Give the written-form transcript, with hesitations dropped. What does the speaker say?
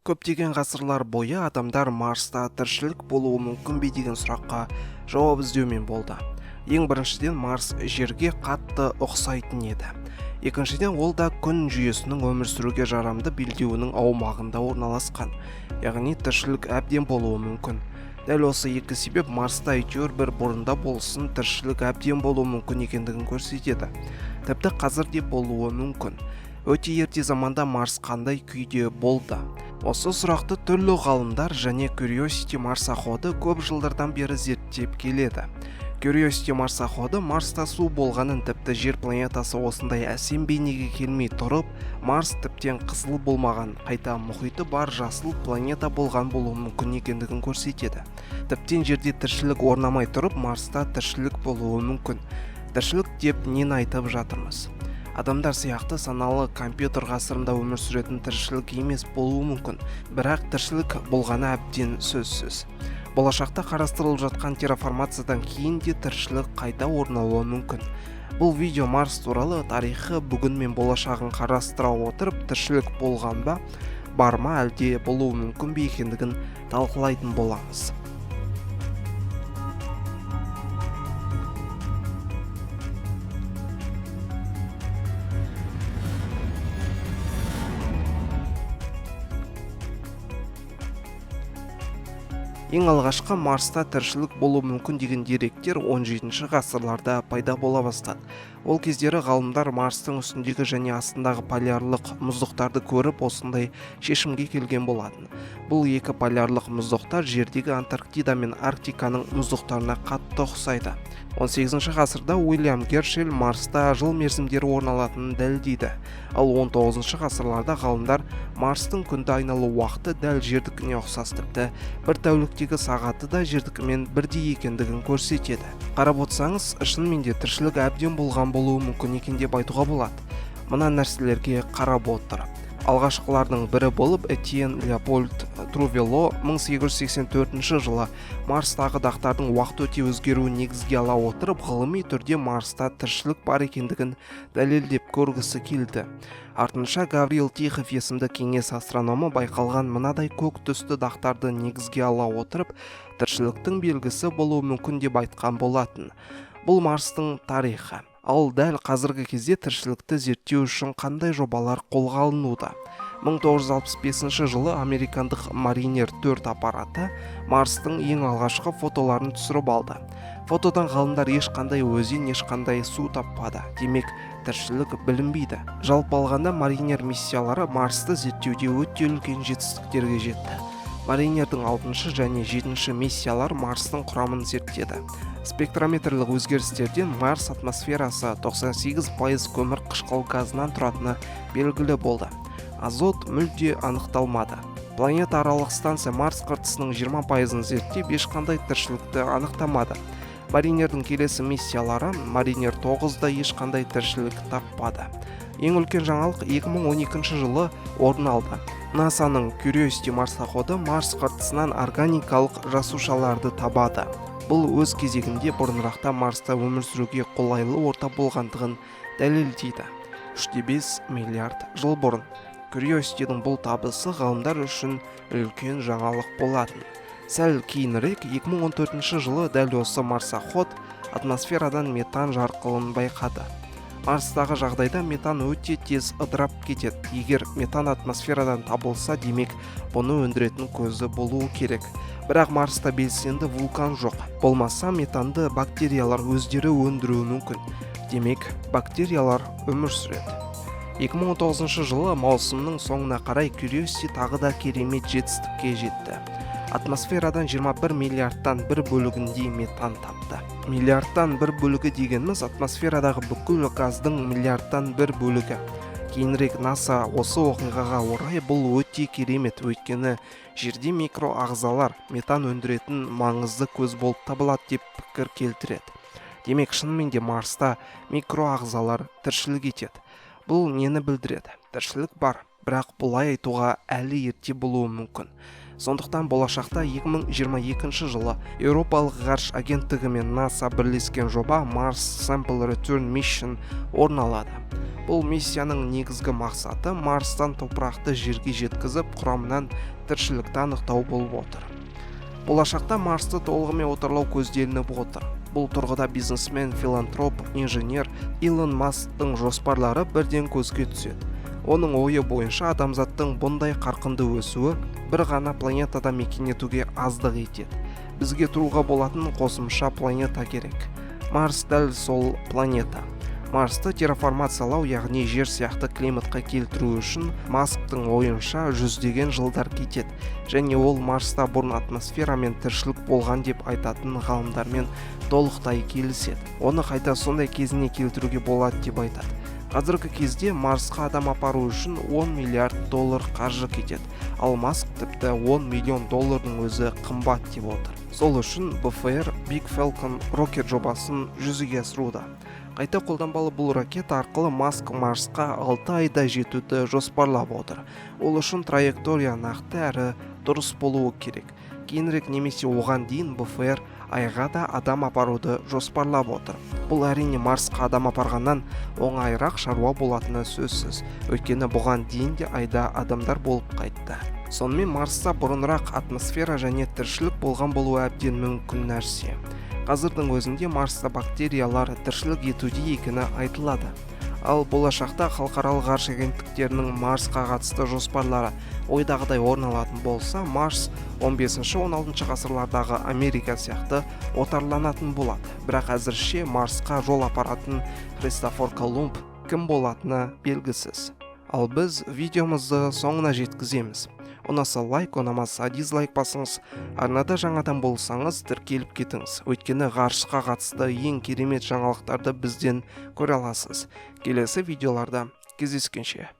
Көптеген ғасырлар бойы адамдар Марста тіршілік болуы мүмкін бе деген сұраққа жауап іздеумен болды. Ең біріншіден, Марс жерге қатты ұқсайтын еді. Екіншіден, ол да күн жүйесінің өмір сүруге жарамды белдеуінің аумағында орналасқан, яғни тіршілік әбден болуы мүмкін. Дәл осы екі себеп Марста әйтеуір бір бұрында болсын тіршілік әбден болуы мүмкін екендігін көрсетеді. Тіпті қазір де болуы мүмкін. Өте ерте заманда Марс қандай күйде болды? Осы сұрақты түрлі ғалымдар және Curiosity марсоходы көп жылдардан бері зерттеп келеді. Curiosity марсоходы Марста су болғанын, тіпті Жер планетасы осындай әсем бейнеге келмей тұрып, Марс тіптен қызыл болмаған, қайта мұхиты бар жасыл планета болған болуы мүмкін екендігін көрсетеді. Тіптен жерде тіршілік орнамай тұрып, Марста тіршілік болуы мүмкін. Тіршілік деп нені айтып жатырмыз? Адамдар сияқты саналы компьютер ғасырында өмір сүретін тіршілік емес болуы мүмкін, бірақ тіршілік болғаны әбден сөзсіз. Болашақта қарастырылып жатқан терраформациядан кейін де тіршілік қайта орнауы мүмкін. Бұл видео Марс туралы тарихы, бүгін мен болашағын қарастыра отырып, тіршілік болған ба, бар ма, әлде болуы мүмкін бе екендігін талқылайтын боламыз. Ең алғашқы Марста тіршілік болуы мүмкін деген деректер 17 ғасырларда пайда бола бастады. Ол кездері ғалымдар Марстың үстіндегі және астындағы полярлық мұздықтарды көріп, осындай шешімге келген болатын. Бұл екі полярлық мұздықтар жердегі Антарктида мен Арктиканың мұздықтарына қатты ұқсайды. 18 ғасырда Уильям Гершель Марста жыл мерзімдері орын алатынын дәлелдейді. Ал 19 ғасырларда ғалымдар Марстың күнді айналу уақыты дәл жердікіне ұқсас, тіпті бір тәуліктегі сағаты да жердікімен бірдей екендігін көрсетеді. Қарап отырсаңыз, шынымен де тіршілік әбден болған болуы мүмкін екен деп айтуға болады. Мына нәрселерге қарап отырып. Алғашқылардың бірі болып Этьен Леопольд Трувело 1884 жылы Марстағы дақтардың уақыт өте өзгеруін негізге ала отырып, ғылыми түрде Марста тіршілік бар екендігін дәлелдеп көргісі келді. Артынша Гавриил Тихов есімді кеңес астрономы байқалған мынадай көк түсті дақтарды негізге ала отырып, тіршіліктің белгісі болуы мүмкін деп айтқан болатын. Бұл Марстың тарихы. Ал дәл қазіргі кезде тіршілікті зерттеу үшін қандай жобалар қолға алынуда? 1965 жылы американдық Маринер 4 аппараты Марстың ең алғашқы фотоларын түсіріп алды. Фотодан ғалымдар ешқандай өзен, ешқандай су таппады. Демек, тіршілік білінбейді. Жалпы алғанда, Маринер миссиялары Марсты зерттеуде өте үлкен жетістіктерге жетті. Маринердің 6 және 7 миссиялар Марстың құрамын зерттеді. Спектрометрлік өзгерістерден Марс атмосферасы 98% көмір қышқыл газынан тұратыны белгілі болды. Азот мүлде анықталмады. Планетаралық станция Марс қыртысының 20%-ын зерттеп, ешқандай тіршілікті анықтамады. Маринердің келесі миссиялары Маринер 9-да ешқандай тіршілік таппады. Ең үлкен жаңалық 2012 жылы орын алды. НАСАның Curiosity марсоходы Марс қыртысынан органикалық жасушаларды табады. Бұл өз кезегінде бұрынырақта Марста өмір сүруге қолайлы орта болғандығын дәлелдейді. 3,5 миллиард жыл бұрын. Curiosity'дің бұл табысы ғалымдар үшін үлкен жаңалық болатын. Сәл кейінірек 2014 жылы дәл осы марсоход атмосферадан метан жарқылын байқады. Марстағы жағдайда метан өте тез ыдырап кетеді. Егер метан атмосферадан табылса, демек бұны өндіретін көзі болуы керек. Бірақ Марста белсенді вулкан жоқ. Болмаса метанды бактериялар өздері өндіруі мүмкін. Демек, бактериялар өмір сүреді. 2019 жылы маусымның соңына қарай Curiosity тағы да керемет жетістікке жетті. Атмосферадан 21 миллиардтан бір бөлігіндей метан тапты. Миллиардтан бір бөлігі дегеніміз атмосферадағы бүкіл газдың миллиардтан бір бөлігі. Кейінірек НАСА осы оқиғаға орай бұл өте керемет, өйткені жерде микроағзалар метан өндіретін маңызды көз болып табылады деп пікір келтіреді. Демек, шынымен де Марста микроағзалар тіршілік етеді. Бұл нені білдіреді? Тіршілік бар, Бірақ бұлай айтуға әлі ерте болуы мүмкін. Сондықтан болашақта 2022 жылы Еуропалық ғарыш агенттігі мен НАСА бірлескен жоба Mars Sample Return Mission орын алады. Бұл миссияның негізгі мақсаты Марстан топырақты жерге жеткізіп, құрамынан тіршілікті анықтау болып отыр. Болашақта Марсты толығымен отарлау көзделініп отыр. Бұл тұрғыда бизнесмен, филантроп, инженер Илон Масктың жоспарлары бірден көзге түседі. Оның ойы бойынша, адамзаттың бұндай қарқынды өсуі бір ғана планетада мекен етуге аздық етеді. Бізге тұруға болатын қосымша планета керек. Марс дәл сол планета. Марсты терраформациялау, яғни жер сияқты климатқа келтіру үшін, Масктың ойынша, жүздеген жылдар кетеді және ол Марста бұрын атмосфера мен тіршілік болған деп айтатын ғалымдармен толықтай келіседі. Оны қайта сондай кезіне келтіруге болады деп айтады. Қазіргі кезде Марсқа адам апару үшін 10 миллиард доллар қаржы кетеді, ал Маск тіпті 10 миллион доллардың өзі қымбат деп отыр. Сол үшін BFR, Big Falcon Rocket жобасын жүзеге асыруда. Қайта қолданбалы бұл ракета арқылы Маск Марсқа 6 айда жетуді жоспарлап отыр. Ол үшін траектория нақты әрі дұрыс болуы керек. Кейінірек немесе оған дейін БФР айға да адам апаруды жоспарлап отыр. Бұл, әрине, Марсқа адам апарғаннан оңайырақ шаруа болатыны сөзсіз, өйткені бұған дейін де айда адамдар болып қайтты. Сонымен, Марста бұрынырақ атмосфера және тіршілік болған болуы әбден мүмкін нәрсе. Қазірдің өзінде Марста бактериялар тіршілік етуде екені айтылады. Ал болашақта халықаралық ғарыш агенттіктерінің Марсқа қатысты жоспарлары ойдағыдай орын алатын болса, Марс 15-16 ғасырлардағы Америка сияқты отарланатын болады. Бірақ әзірше Марсқа жол апаратын Христофор Колумб кім болатыны белгісіз. Ал біз видеомызды соңына жеткіземіз. Ұнаса, лайк, ұнамаса, дизлайк басыңыз. Арнада жаңадан болсаңыз, тіркеліп кетіңіз, өйткені ғарышқа қатысты ең керемет жаңалықтарды бізден көре аласыз. Келесі видеоларда кездескенше!